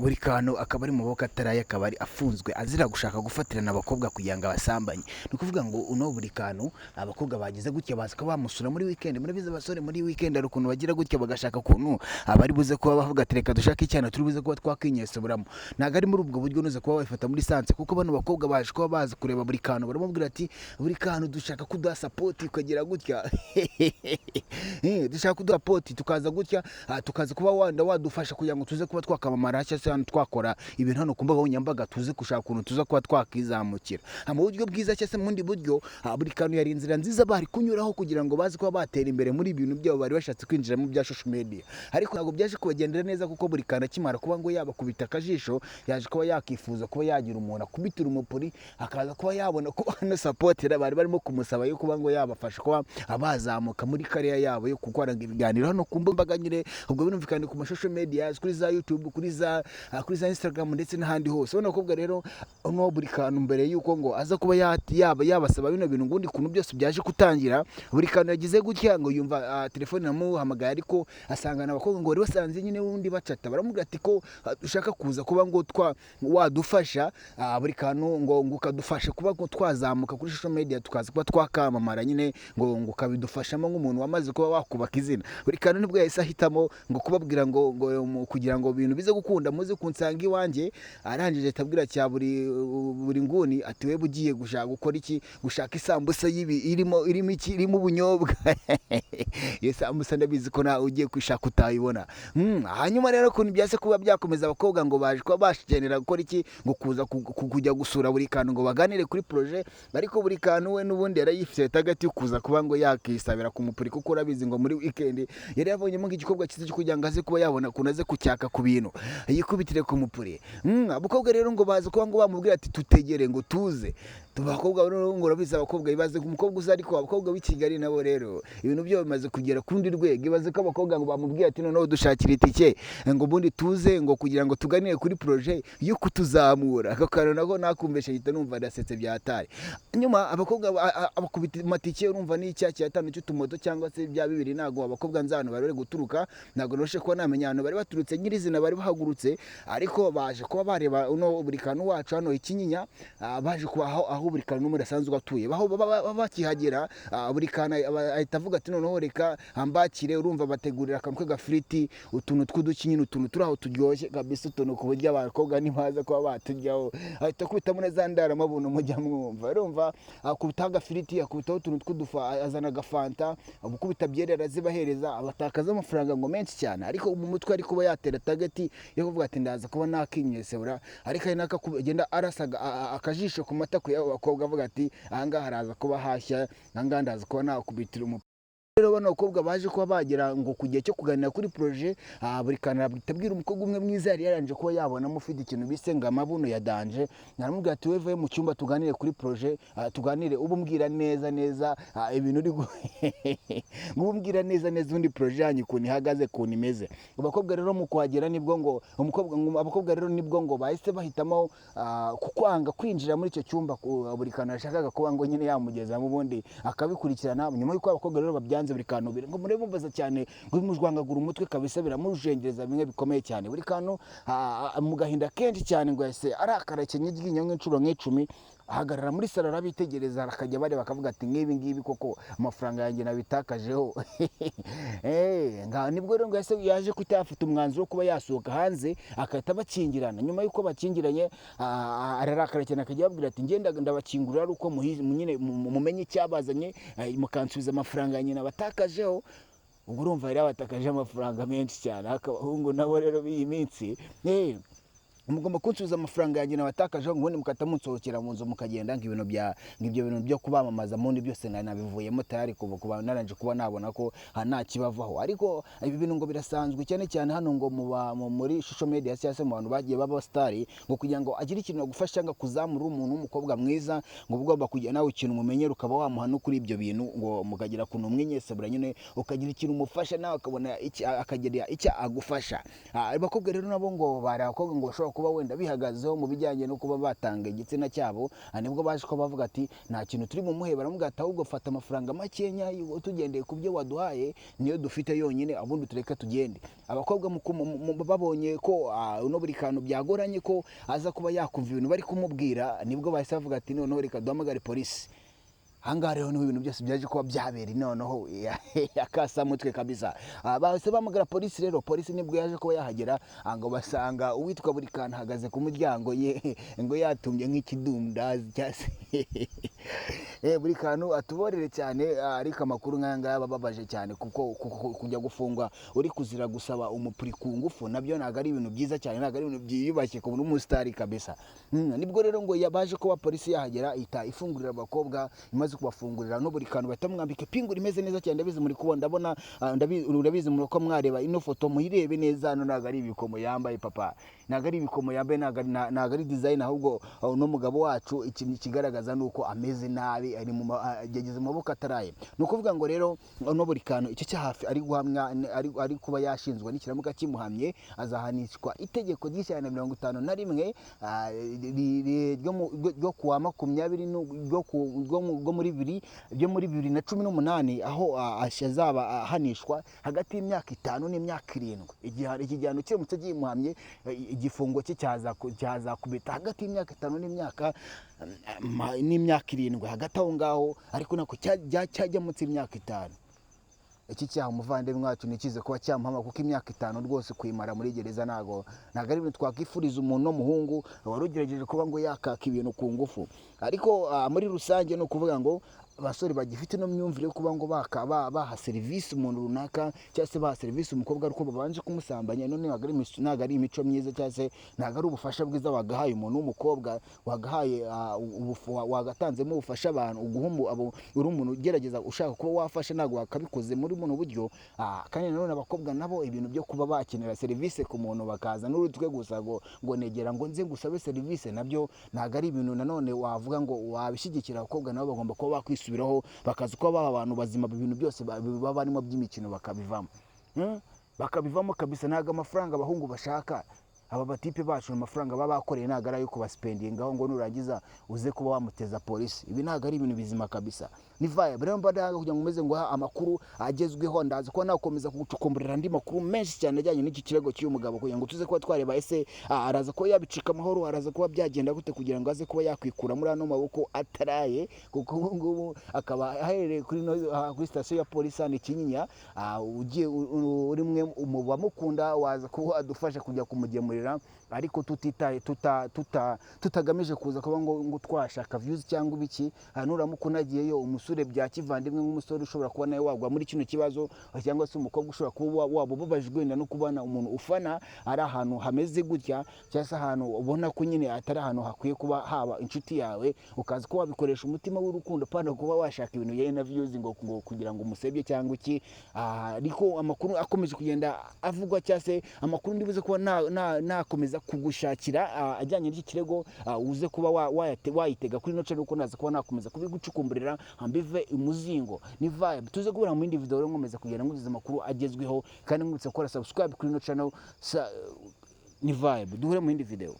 Buri kantu akaba ari mu maboko atari aye, akaba ari afunzwe azira gushaka gufatirana abakobwa kugira ngo abasambanye. Ni ukuvuga ngo uno buri kantu abakobwa bagize gutya baza kuba bamusura muri weekend. Murabizi abasore muri weekend hari ukuntu bagira gutya bagashaka ukuntu abari buze kuba bavuga ati reka dushake icyana turi buze kuba twakwinyesburamo. Ntabwo ari muri ubwo buryo nuze kuba wabifata muri sense, kuko bano bakobwa baje kuba bazi kureba buri kantu, baramubwira ati buri kantu dushaka kuduha support ukagira gutya, dushaka kuduha support tukaza gutya, tukaza kuba wanda wadufasha kugira ngo tuze kuba twakamamara cyangwa se hano twakora ibintu hano ku mbuga nkoranyambaga, tuze gushaka ukuntu tuza kuba twakizamukira. Mu buryo bwiza cyangwa se mu bundi buryo, buri kantu yari inzira nziza bari kunyuraho kugira ngo baze kuba batera imbere muri ibintu byabo bari bashatse kwinjiramo bya social media, ariko ntabwo byaje kubagendera neza, kuko buri kantu akimara kuba ngo yabakubita akajisho yaje kuba yakifuza kuba yagira umuntu akubitira umupuri, akaza kuba yabona ko hano support bari barimo kumusaba yo kuba ngo yabafasha kuba bazamuka muri career yabo yo gukora ibiganiro hano ku mbuga nyine. Ubwo birumvikana ku ma social media, kuri za YouTube, kuri za Instagram ndetse n'ahandi hose. Ubona abakobwa rero uno buri kantu mbere yuko ngo aza kuba yaba yabasaba bino bintu, ngundi kuntu byose byaje kutangira, buri kantu yagize gutya ngo yumva telefone iramuhamagaye, ariko asangana abakobwa ngo bari basanze nyine wundi bacata, baramubwira ati ko ushaka kuza kuba ngo twa wadufasha, buri kantu ngo ukadufasha kuba ngo twazamuka kuri social media, tukaza kuba twakamamara nyine, ngo ukabidufashamo nk'umuntu wamaze kuba wakubaka izina. Buri kantu nibwo yahise ahitamo ngo kubabwira ngo kugira ngo ibintu bize gukunda muze kunsanga iwanjye. Arangije ahita abwira cya buri nguni ati wewe ugiye gushaka gukora iki? Gushaka isambusa y'ibi irimo iki? Irimo ubunyobwa. Iyo sambusa ndabizi ko nawe ugiye kwishaka utayibona. Hanyuma rero ukuntu byase kuba byakomeza, abakobwa ngo baje kuba bashenera gukora iki? Ngo kuza kujya gusura buri kantu ngo baganire kuri projet, ariko buri kantu we n'ubundi yarayifite target yo kuza kuba ngo yakisabira ku mupuri, kuko urabizi ngo muri weekend yari yabonyemo nk'igikorwa cyiza cyo kugira ngo aze kuba yabona ukuntu aze kucyaka ku bintu yikubitire ku mupuri. Abakobwa rero ngo baza kuba ngo bamubwira ati tutegere ngo tuze. Abakobwa rero ngo urabizi abakobwa ibaze ku mukobwa uza, ariko abakobwa b'i Kigali nabo rero ibintu byabo bimaze kugera ku rundi rwego. Ibaze ko abakobwa ngo bamubwiye ati noneho dushakira itike ngo ubundi tuze ngo kugira ngo tuganire kuri projet yo kutuzamura. Ako kantu nako nakumveshe ngita numva ndasetse byatari. Nyuma abakobwa abakubita amatike, urumva ni icya cyatanu cy'utumoto cyangwa se bya bibiri. Ntabwo abakobwa nzi ahantu bari bari guturuka, ntabwo noroshe kuba namenya ahantu bari baturutse nyirizina bari bahagurutse, ariko baje kuba bareba uno buri kantu wacu hano ikinyinya, baje kuba aho buri kantu n'ubundi asanzwe atuye. Aho bakihagera, buri kantu ahita avuga ati noneho reka ambakire. Urumva bategurira akantu k'agafiriti, utuntu tw'uduki nyine, utuntu turi aho turyoshye kabisa, utuntu ku buryo abakobwa ntibaza kuba baturyaho. Ahita akubitamo na za ndaramabuno mujya mwumva. Urumva akubitaho agafiriti, akubitaho utuntu tw'udufa, azana agafanta, gukubita byeri arazibahereza, abatakaza amafaranga ngo menshi cyane. Ariko mu mutwe ari kuba yatera target yo kuvuga ati ndaza kuba nakinyesebura, ariko ari nako agenda arasaga akajisho ku matako y'abo bakobwa, avuga ati ahangaha haraza kuba hashya, ahangaha ndaza kuba nakubitira umupira. Rero bano bakobwa baje kuba bagera ngo ku gihe cyo kuganira kuri projet, buri kantu arabwita abwira umukobwa umwe mwiza yari yaranje kuba yabonamo ufite ikintu bise ngo amabuno ya danger. Aramubwira ati wevuye mu cyumba tuganire kuri projet, tuganire uba umbwira neza neza, ibintu uri ngo umbwira neza neza ubundi projet yanyu ukuntu ihagaze, ukuntu imeze. Abakobwa rero mu kuhagera nibwo ngo umukobwa ngo abakobwa rero nibwo ngo bahise bahitamo kwanga kwinjira muri icyo cyumba buri kantu yashakaga kuba ngo nyine yamugezamo ubundi akabikurikirana. Nyuma y'uko abakobwa rero babyanze, buri kantu ngo murabimbaza cyane ngo bimujwangagura umutwe kabisa, biramujengereza bimwe bikomeye cyane. Buri kantu mu gahinda kenshi cyane ngo yahise arakara iryinyo nk'inshuro nk'icumi, ahagarara muri salo arabitegereza, akajya bareba akavuga ati nk'ibi ngibi koko amafaranga yanjye nabitakajeho. Nibwo rero ngo yahise yaje kuhita yafata umwanzuro wo kuba yasohoka hanze agahita bakingirana. Nyuma y'uko bakingiranye, ararakara cyane, akajya ababwira ati ngenda ndabakingurira ari uko nyine mumenye icyabazanye, mukansubiza amafaranga yanjye nabatakajeho. Ubwo urumva yari yabatakaje amafaranga menshi cyane. Ariko abahungu nabo rero b'iyi minsi, mugomba kunsubiza amafaranga yanjye nabatakajeho, ubundi mukahita munsohokera mu nzu mukagenda, ngo ibintu bya ngo ibyo bintu byo kubamamaza mundi byose nari nabivuyemo tayari kuva kuba narangije kuba nabona ko nta kibavaho. Ariko ibi bintu ngo birasanzwe cyane cyane hano ngo muri social media cyangwa se mu bantu bagiye baba star, ngo kugira ngo agire ikintu agufasha cyangwa kuzamura umuntu w'umukobwa mwiza, ngo ugomba kujya nawe ikintu umumenyera ukaba wamuha no kuri ibyo bintu, ngo mukagira ukuntu umwinyesebura nyine, ukagira ikintu umufasha nawe akabona iki, akagira icyo agufasha. Abakobwa rero nabo ngo bari abakobwa ngo bashobora kuba wenda bihagazeho mu bijyanye no kuba batanga igitsina cyabo. Nibwo baje kuba bavuga ati nta kintu turi bumuhe. Baramubwira ati ahubwo fata amafaranga makenya tugendeye ku byo waduhaye, niyo dufite yonyine, ubundi tureke tugende. Abakobwa babonye ko uno buri kantu byagoranye ko aza kuba yakumva ibintu bari kumubwira, nibwo bahise bavuga ati noneho reka duhamagare polisi. Ahangaha rero niho ibintu byose byaje kuba byabera noneho akasamutwe kabisa. Bahise bahamagara polisi rero. Polisi nibwo yaje kuba yahagera, ngo basanga uwitwa buri kantu ahagaze ku muryango ye ngo yatumbye nk'ikidumdazi cyangwa se buri kantu atuborere cyane. Ariko amakuru nk'aya ngaya aba ababaje cyane, kuko kujya gufungwa uri kuzira gusaba umupuri ku ngufu nabyo ntabwo ari ibintu byiza cyane, ntabwo ari ibintu byiyubashye ku n'umusitari kabisa. Nibwo rero ngo yabaje kuba polisi yahagera, ihita ifungurira abakobwa. Imaze kubafungurira, no buri kantu bahita bamwambika ipingu rimeze neza cyane. Ndabizi muri kubona, ndabona urabizi muri ko mwareba ino foto, muyirebe neza. Hano ntabwo ari ibikomo yambaye papa, ntabwo ari ibikomo yambaye, ntabwo ari design, ahubwo uno mugabo wacu ikintu kigaragaza ni uko ameze nabi, ari mu yageze mu maboko ataraye. Ni ukuvuga ngo rero uno buri kantu icyo cyaha ari guhamwa ari kuba yashinzwe, nikiramuka kimuhamye azahanishwa itegeko ry'ijana na mirongo itanu na rimwe ryo kuwa 20 ryo muri bibiri, ryo muri 2018, aho azaba ahanishwa hagati y'imyaka 5 n'imyaka 7. Iki gihano kiramutse gimuhamye, igifungo cye cyazakubita hagati y'imyaka 5 n'imyaka 7, hagati aho ngaho, ariko nako cyajya munsi y'imyaka 5. Iki cyaha umuvandimwe wacu nikize kuba cyamuhama, kuko imyaka 5 rwose kuyimara muri gereza ntago ari ibintu twakwifuriza umuntu w'umuhungu wari ugerageje kuba ngo yakaka ibintu ku ngufu. Ariko muri rusange ni ukuvuga ngo abasore bagifite ino myumvire yo kuba ngo baha serivisi umuntu runaka cyangwa se baha serivisi umukobwa ariko babanje kumusambanya, none ntabwo ari imico myiza cyangwa se ntabwo ari ubufasha bwiza wagahaye umuntu w'umukobwa, wagahaye wagatanzemo ubufasha abantu uguha abo uri umuntu ugerageza ushaka kuba wafasha, ntabwo wakabikoze muri buno buryo. Kandi nanone abakobwa nabo ibintu byo kuba bakenera serivisi ku muntu bakaza n'urutwe gusa ngo negera ngo nze ngusabe serivisi, nabyo ntabwo ari ibintu nanone wavuga ngo wabishyigikira. Abakobwa nabo bagomba kuba bakwisubiraho, bakaza kuba baba abantu bazima, ibintu byose baba barimo by'imikino bakabivamo. Bakabivamo kabisa. Ntabwo amafaranga abahungu bashaka, aba batipe bacu, amafaranga baba bakoreye ntabwo ari ayo kubasipendingaho ngo nurangiza uze kuba wamuteza polisi. Ibi ntabwo ari ibintu bizima kabisa. Ni vibe rero mba ndaga kugira ngo umeze ngo amakuru agezweho. Ndaza kuba nakomeza kugucukumburira andi makuru menshi cyane ajyanye n'iki kirego cy'uyu mugabo, kugira ngo tuze kuba twareba ese araza kuba yabicika amahoro, araza kuba byagenda gute kugira ngo aze kuba yakwikura muri ano maboko ataraye, kuko ubu ngubu akaba aherereye kuri sitasiyo ya polisi hano i Kinyinya. Ugiye uri mwe mu bamukunda waza kuba adufasha kujya kumugemurira, ariko tutitaye tutagamije kuza kuba ngo twashaka views cyangwa ibiki. Nuramuka unagiyeyo umusore bya kivandimwe, nk'umusore ushobora kuba nawe wagwa muri kino kibazo, cyangwa se umukobwa ushobora kuba waba ubabajwe wenda no kubona umuntu ufana ari ahantu hameze gutya, cyangwa se ahantu ubona ko nyine atari ahantu hakwiye kuba haba inshuti yawe, ukaza kuba wabikoresha umutima w'urukundo, pana kuba washaka ibintu bijyanye na views ngo kugira ngo umusebye cyangwa iki. Ariko amakuru akomeje kugenda avugwa, cyangwa se amakuru ndibuze kuba nakomeza kugushakira ajyanye n'iki kirego, uze kuba wayitega kuri ino channel, kuko naza kuba nakomeza kubigucukumburira mbive imuzingo. Ni vibe, tuze guhura mu yindi video rero, nkomeza kugenda ngugize amakuru agezweho, kandi nkwibutsa gukora subscribe kuri ino channel. Ni vibe, duhure mu yindi video.